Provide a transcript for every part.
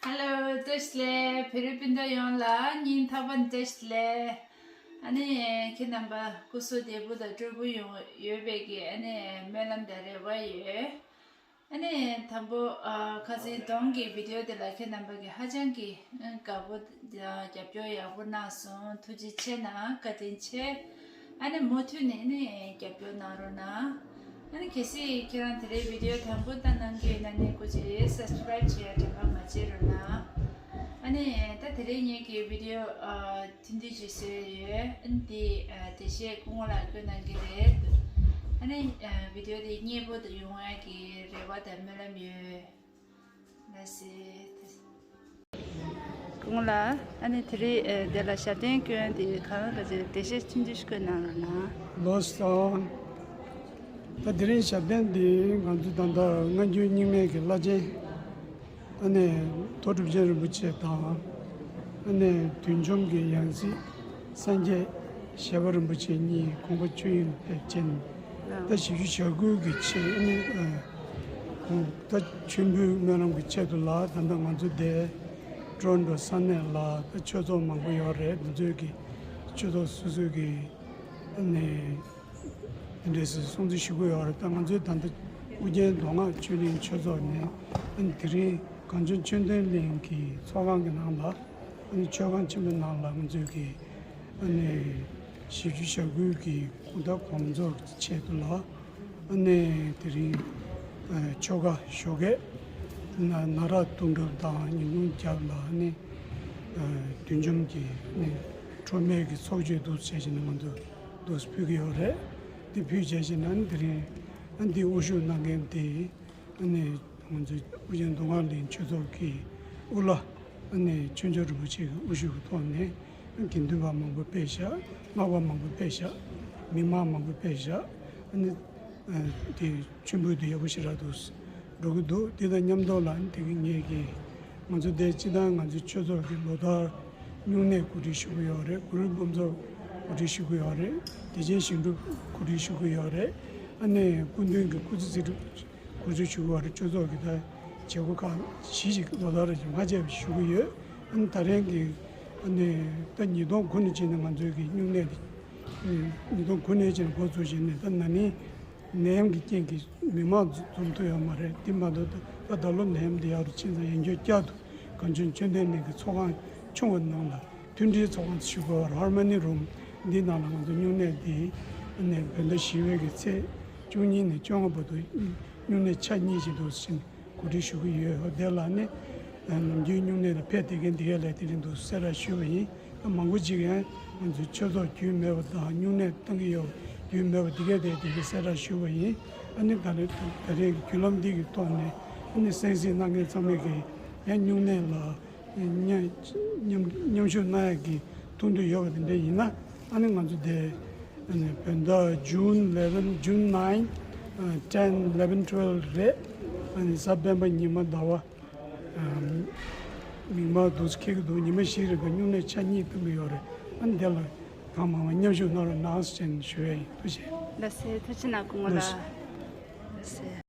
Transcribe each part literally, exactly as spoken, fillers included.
Hello, བཀྲ་ཤིས་བདེ་ལེགས། བོད་རིགས་སྤུན་ཟླ་ཡོངས་ལ་སྙིང་ཐག་པ་ནས་བཀྲ་ཤིས་བདེ་ལེགས། ཨ་ནི་ཁྱེད་རྣམ་པ་སྐུ་གཟུགས་བདེ་པོ་དང་སྤྲོ་པོ་ཡོང་ཡོད་པའི་གི་ཨ་ནི་སྨོན་ལམ་དང་རེ་བ་ཡོད། ཨ་ནི་དང་པོ་ཨ་ཁ་སང་གདོང་གི་བི་ཌི་ཡོ་དེ་ལ་ཁྱེད་རྣམ་པ་གི་ཧ་ཅང་གི་ཨ་དགའ་པོ་དང་རྒྱབ་སྐྱོར་ཡག་པོ་གནང་སོང་། ཐུགས་རྗེ་ཆེ་གནང་། བཀའ་དྲིན་ཆེ། ཨ་ནི་མུ་མཐུད་ནས་ནི་རྒྱབ་སྐྱོར་གནང་རོགས་གནང་། ཨ་ནི་གལ་སྲིད་ཁྱེད་རང་དེ་རིང་བི་ཌི་ཡོ་དང་པོ་ལྟ་གནང་གི་ཡོད་ན་ནི་སྐུ་མཁྱེན་སབ་སི་ཀི་རབ་བྱེད་ཡ་དྲན་པ་མ་བརྗེད་རོགས་གནང་། ཨ་ནི་ད་དེ་རིང་ངེད་ཀྱི་བི་ཌི་ཡོ་ཨ་ཐུང་ཐུང་ཅིག་བཟོས་ཡོད། ཨ་ནི་དེ་ཨ་འགྲེལ་བཤད་སྐུ་ངོ་ལགས་བསྐྱོན་གནང་གི་རེད། ཨ་ནི་ཨ་བི་ཌི་ཡོ་དེ་མཉེས་པོ་དུ་ཡོང་ཡ་གི་རེ་བ་དང་སྨོན་ལམ་ཡོད། ལགས་སེ། སྐུ་ངོ་ལགས། ཨ་ནི་དེ་རིང་ཨ་དེ་ལ་ཞབས་བརྟན་བསྐྱོན་དེ་གང་ག་ཅིག་འགྲེལ་བཤད་ཆུང་ཆུང་ཞིག་བསྐྱོན་གནང་རོགས་གནང་། ལགས་སོ། ད་དེ་རིང་ཞབས་བརྟན་འདི་ང་ཚོ་ད་ལྟ་སྔ་འགྱུར་རྙིང་མའི་གི་བླ་ཆེན། ཨ་ནི་མཐོ་གྲུབ་ཆེན་རིན་པོ་ཆེ་དང་། ཨ་ནི་བདུད་འཇོམས་ཀྱི་ཡང་སྲིད་སངས་རྒྱས་བཞད་པ་རིན་པོ་ཆེ་གཉིས་དགོངས་པ་ཆོས་དབྱིངས་ལ་ཕེབས་ཕྱིན། ད་བཞི་བཅུ་ཞེ་དགུ་གི་ཆེད། ཨ་ནི་ཨ་ད་མཆོད་འབུལ་སྨོན་ལམ་གྱི་ཆེད་དུ་ལ་ད་ལྟ་ང་ཚོ་འདི་ཊོ་རོན་ཊོ་ས་གནས་ལ་ད་ཆོས་ཚོགས་མང་པོ་ཡོད་རེད། འདི་ཚོའི་གི་ཆོས་ཚོགས་སོ་སོའི་གི་ཨ་ནི། དེ་འདྲའི་སྲུང་བརྩི་ཞུ་གི་ཡོད་རེད། ད་ང་ཚོའི་ད་ལྟ་ཨོ་རྒྱན་མདོ་སྔགས་ཆོས་གླིང་ཆོས་ཚོགས་ནས་ཨ་ནི་དེ་རིང་གངས་ལྗོངས་ཆོས་ལྡན་གླིང་གི་ཚོགས་ཁང་གི་ནང་ལ། ཨ་ནི་མཆོད་ཁང་ཆེན་པོའི་ནང་ལ་ང་ཚོའི་གི་ཨ་ནི་བཞི་བཅུ་ཞེ་དགུ་གི་གོ་ད་དགོངས་རྫོགས་ཀྱི་ཆེད་དུ་ལ། ཨ་ནི་དེ་རིང་ཨ་ཆོ་ག་ཞོགས་ཀས་ན་ན་རག་གཏུམ་གྲུབ་དང་ཉིན་གུང་རྒྱབ་ལ་ཨ་ནི་ཨ་བདུད་འཇོམས་ཀྱི་ཨ་ནི་ཁྲོ་མེད་ཀྱི་ཚོགས་མཆོད་འདུག་བྱས་བྱས་ནས་ང་ཚོ་འདུག་ཕུལ་གྱི་ཡོད་རེད། དེ་ཕུལ་བྱས་བྱས་ནས་ཨ་ནི་དེ་རིང་ཨ་ནི་དེ་དབུ་བཞུགས་གནང་མཁན་དེ་ཨ་ནི་ང་ཚོའི་ཨོ་རྒྱན་མདོ་སྔགས་གླིང་ཆོས་ཚོགས་ཀྱི་དབུ་བླ་ཨ་ནི་ཆོས་འབྱོར་རིན་པོ་ཆེ་གི་དབུ་བཞུགས་ཀྱི་ཐོག་ནས་དགེ་འདུན་པ་མང་པོ་ཕེབས་ཤག། སྔགས་པ་མང་པོ་ཕེབས་ཤག། མི་མང་མང་པོ་ཕེབས་ཤག། ཨ་ནི་དེ་མཆོད་འབུལ་དེ་ཡག་པོ་ཞེ་དྲག་འདུག་འགྲོ་གི་འདུག། དེ་དང་མཉམ་དུ་ལ་དེ་གི་ངེད་ཀྱི་ང་ཚོ་དེ་སྤྱི་བཏང་ང་ཚོའི་ཆོས་ཚོགས་ཀྱི་ལོ་ལྟར་སྨྱུང་གནས་གོ་སྒྲིག་ཞུ་གི་ཡོད་རེད། གུ་རུ་སྤུན་ཚོགས་གོ་སྒྲིག་ཞུ་གི་ཡོད་རེད། བདེ་ཆེན་ཞིང་སྒྲུབ་གོ་སྒྲིག་ཞུ་གི་ཡོད་རེད། ཨ་ནི་སྐུ་མདུན་གྱི་སྐུ་ཚེ་ཚེ་སྒྲུབ་གོ་སྒྲིག་ཞུ་གི་ཡོད་རེད། ཆོས་ཚོགས་ཀྱི་ད་བྱེད་སྒོ་ཁག་གཞི་ཞིག་ལོ་ལྟར་རེ་བཞིན་མ་ཆད་པ་ཞུ་གི་ཡོད། ཨ་ནི་ད་རེས་ཀྱི་ཨ་ནི་ད་ཉིས་སྟོང་དགུ་ནས་བྱས་ནས་ང་ཚོའི་གི་སྨྱུང་གནས་དེ་ཉིས་སྟོང་དགུ་ནས་བྱས་ནས་འགོ་བཙུགས་བྱས་ནས་ད་ན་ནིང་ནད་ཡམས་ཀྱི་རྐྱེན་གྱིས་མི་མང་འཛོམས་ཐུབ་ཡོད་མ་རེད། དེ་མ་གཏོགས་ད་ད་ལོ་ནད་ཡམས་འདི་ཡག་རུ་ཕྱིན་ཙང་ཡན་ཆད་བསྐྱར་དུ་གངས་ལྗོངས་ཆོས་ལྡན་གླིང་གི་ཚོགས་ཁང་ཆུང་བ་ནང་ལ་མཐུན་སྒྲིལ་ཚོགས་ཁང་ཞུ་དགོས་པར་ཧར་མོ་ནི་རུམ་འདི་ནང་ལ་ང་ཚོ་སྨྱུང་གནས་འདི་ནས་བོད་ཟླ་བཞི་པའི་གི་ཚེས་བཅུ་གཉིས་ནས་བཅོ་ལྔ་བར་དུ་སྨྱུང་གནས་ཆ་གཉིས་ཀྱི་འདུག་ཟིན། གོ་སྒྲིག་ཞུ་གི་ཡོད། ཧོ་དེ་ལ་ནི་ནམ་རྒྱུན་སྨྱུང་གནས་ལ་ཕེབས་བསྡད་མཁན་དེ་གས་ལ་དེ་རིང་འདུག་གསལ་བསྒྲགས་ཞུས་པ་ཡིན། མང་པོ་ཅིག་ཡང་ང་ཚོའི་ཆོས་ཚོགས་རྒྱུས་མེད་པ་དང་སྨྱུང་གནས་གཏོང་གི་ཡོད་རྒྱུས་མེད་པ་དེ་གས་དེ་དེ་གས་གསལ་བསྒྲགས་ཞུས་པ་ཡིན། ཨ་ནི་ད་རེས་ད་རེས་ཀྱི་བརྒྱུད་ལམ་འདི་གི་ཐོག་ནས་ཨ་ནི་གསན་གཟིགས་གནང་མཁན་ཚང་མས་ཀྱི་ཡང་སྨྱུང་གནས་ལ་མཉམ་མཉམ་མཉམ་ཞུགས་གནང་ཡག་གི་ཐུགས་འདུན་ཡོད་པ་དེ་འདྲ་ཡིན་ན། ཨ་ནི་ང་ཚོ་དེ་ཨ་ནི་བོད་ཟླ་June eleven, June nine, ten, eleven, twelve རེད། ཨ་ནི་གཟའ་སྤེན་པ་ཉི་མ་ཟླ་བ་མིག་དམར་འདུག་ཁེག་འདུག་ཉི་མ་བཞི་རིང་གི་སྨྱུང་གནས་ཆ་གཉིས་གཏོང་གི་ཡོད་རེད། ཨ་ནི་དེ་ལ་གང་མང་མང་མཉམ་ཞུགས་གནང་རོགས་གནང་ཟེར་ནས་ཞུ་ཡ་ཡིན། ཐུགས་རྗེ་ཆེ། ལགས་སེ། ཐུགས་རྗེ་གནང་། སྐུ་ངོ་ལགས། ལགས་སེ།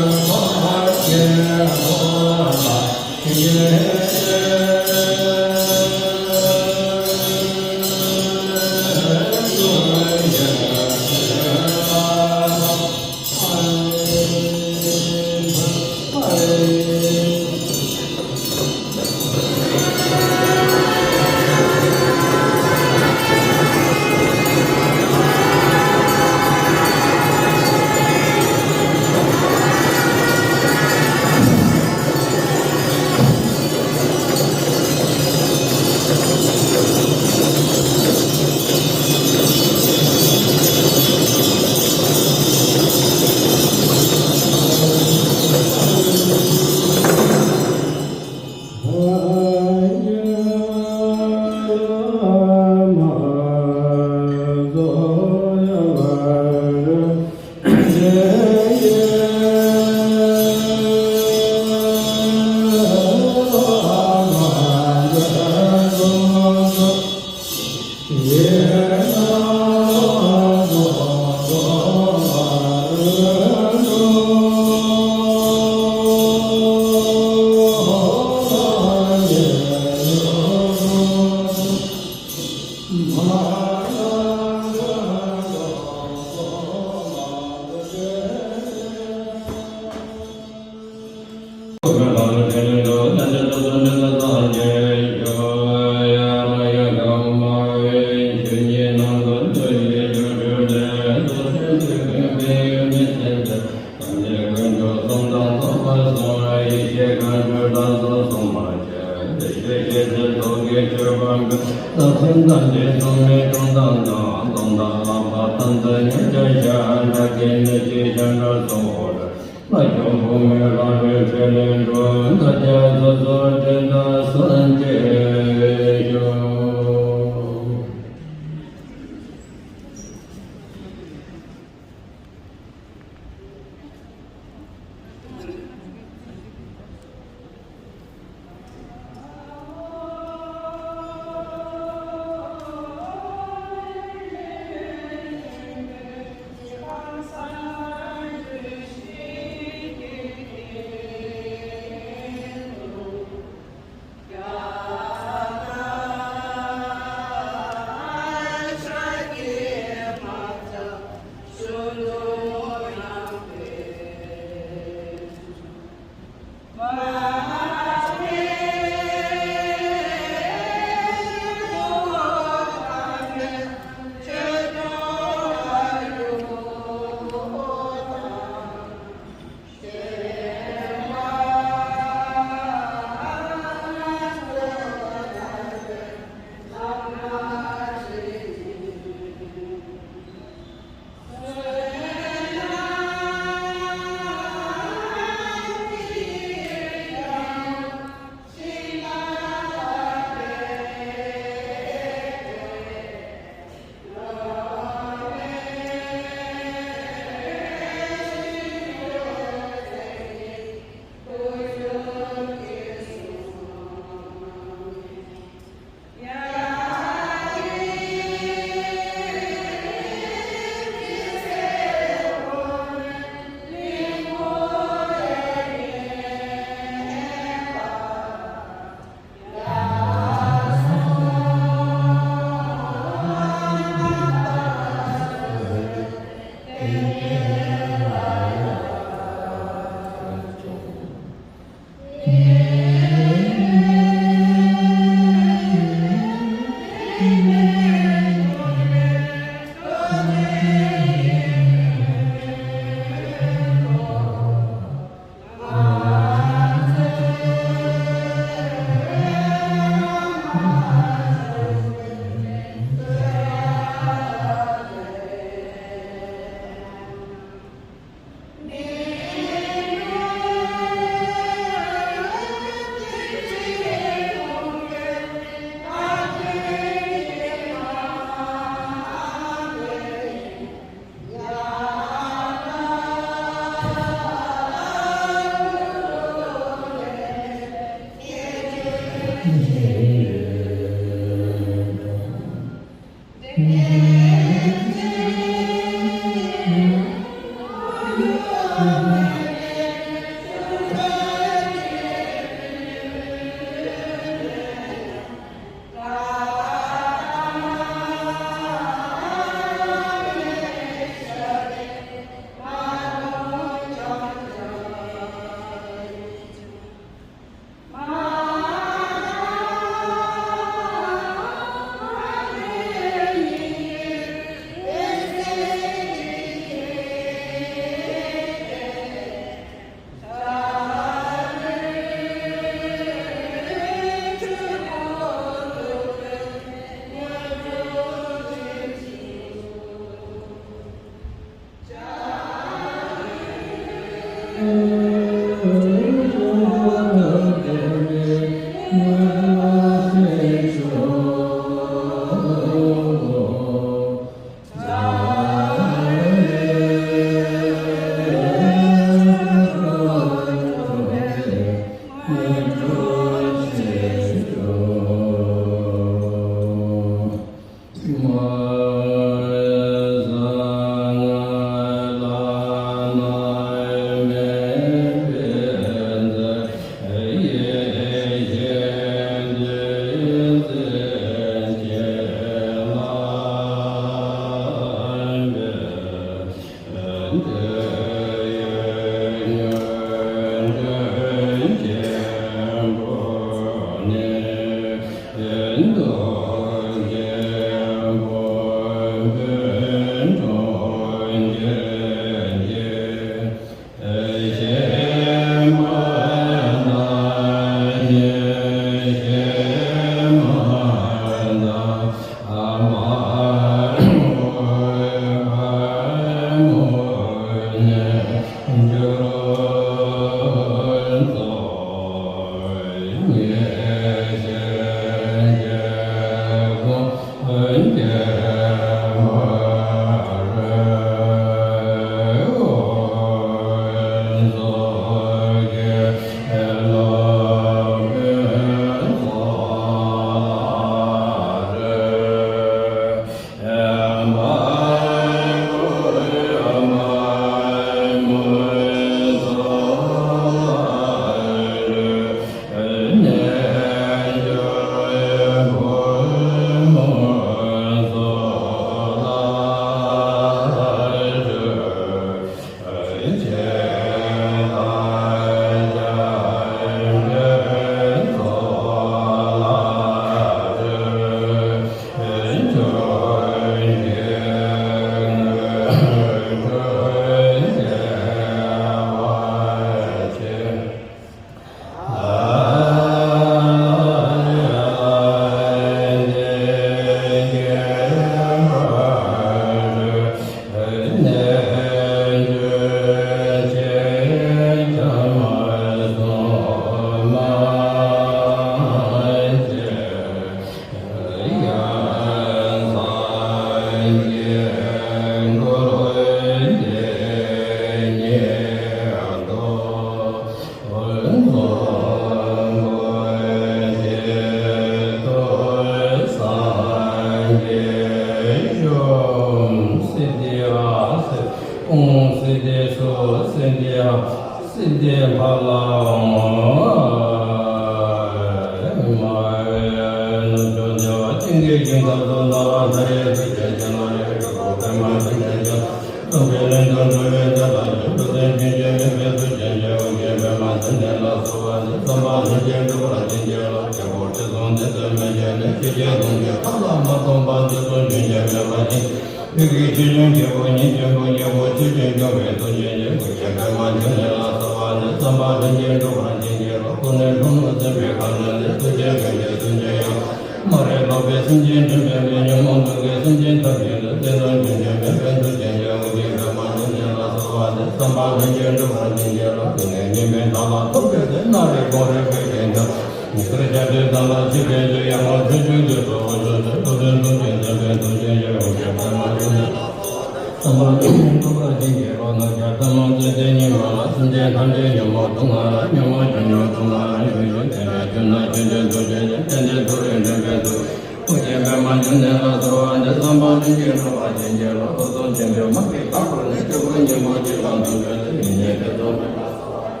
པདྨ་འབྱུང་གནས་ལ་གསོལ་བ་འདེབས། བསམ་པ་ལྷུན་གྱིས་འགྲུབ་པར་བྱིན་གྱིས་རློབས། སྟོང་ཆེན་པདྨ་གི་དཀར་པོ་ལས། སྤྲུལ་སྐུ་ཉིད་མོ་གཅིག་ལ་འདུད་པའི་ཚེ། སྙིང་རྗེ་ཐེ་ཚོམ་མེད་པར་གསོལ་བ་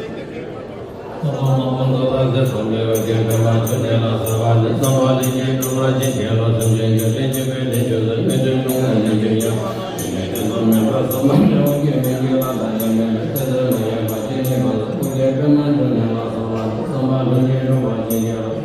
འདེབས། ཐུབ་པ་དམག་དཔུང་རྡོ་རྗེ་ཚོགས་འདུས་ཀྱི། པདྨ་འབྱུང་གནས་ལ་གསོལ་བ་འདེབས། བསམ་པ་ལྷུན་གྱིས་འགྲུབ་པར་བྱིན་གྱིས་རློབས། སེམས་ཅན་སྒྱུ་འཕྲུལ་གྱི་དཔལ་ལྡན་ཁྱོད་ལ། སྙིང་རྗེ་ཐེ་ཚོམ་མེད་པར་གསོལ་བ་འདེབས། སྙིང་རྗེ་ཐེ་ཚོམ་མེད་པར་གསོལ་བ་འདེབས། དབང་གི་མིང་གི་ལ་བཟླས་ཀྱང་མེད་པའི་ཚེ་ཚད་མི་ཡོད་པ་ཅི་ནུས་པ་ལ། ཐུགས་རྗེས་པདྨ་འབྱུང་གནས་ལ་གསོལ་བ་འདེབས། བསམ་པ་ལྷུན་གྱིས་འགྲུབ་པར་བྱིན་གྱིས་རློབས།